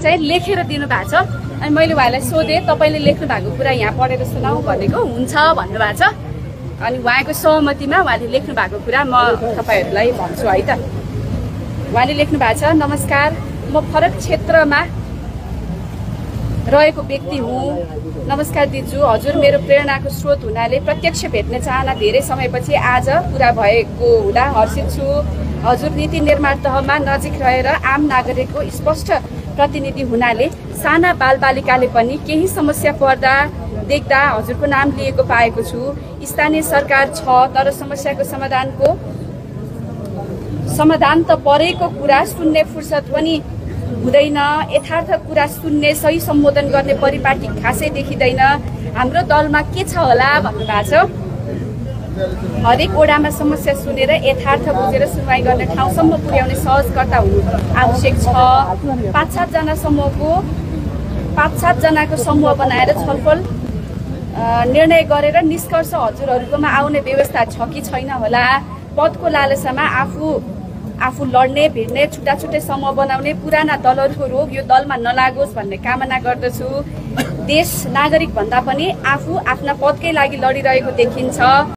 चाहिँ लेखेर दिनु भएको छ। अनि मैले उहाँलाई सोधेँ तपाईले लेख्नु भएको कुरा यहाँ पढेर सुनाऊ भनेको हुन्छ भन्नुभएको छ। अनि उहाँको सहमतिमा उहाँले लेख्नु भएको कुरा म तपाईहरुलाई भन्छु है त। उहाँले लेख्नु भएको छ, नमस्कार, म फरक क्षेत्रमा रहेको व्यक्ति हुँ। नमस्कार दिजु, हजुर मेरो प्रेरणाको स्रोत हुनाले प्रत्यक्ष भेट्ने चाहना धेरै समयपछि आज पूरा भएको हुँदा हर्षित छु। हजुर नीति निर्माण तहमा नजिक रहेर आम नागरिकको स्पष्ट प्रतिनिधि हुनाले साना बालबालिकाले पनि केही समस्या पर्दा देख्दा हजुरको नाम लिएको पाएको छु। स्थानीय सरकार छ तर समस्याको समाधान त परेको कुरा सुन्ने फुर्सद पनि हुँदैन। यथार्थ कुरा सुन्ने, सही सम्बोधन गर्ने परिपाटी खासै देखिँदैन। हाम्रो दलमा के छ होला भन्नुभएको छ। हरेक ओडामा समस्या सुनेर यथार्थ बुझेर सुनवाई गर्ने ठाउँसम्म पुर्याउने सहजकर्ता हुनु आवश्यक छ। 5-7 जनाको समूह बनाएर छलफल निर्णय गरेर निष्कर्ष हजुरहरूकोमा आउने व्यवस्था छ कि छैन होला। पदको लालसामा आफू लड्ने भिड्ने छुट्टा समूह बनाउने पुराना दलहरूको रोग यो दलमा नलागोस् भन्ने कामना गर्दछु। देश नागरिक भन्दा पनि आफू आफ्ना पदकै लागि लडिरहेको देखिन्छ।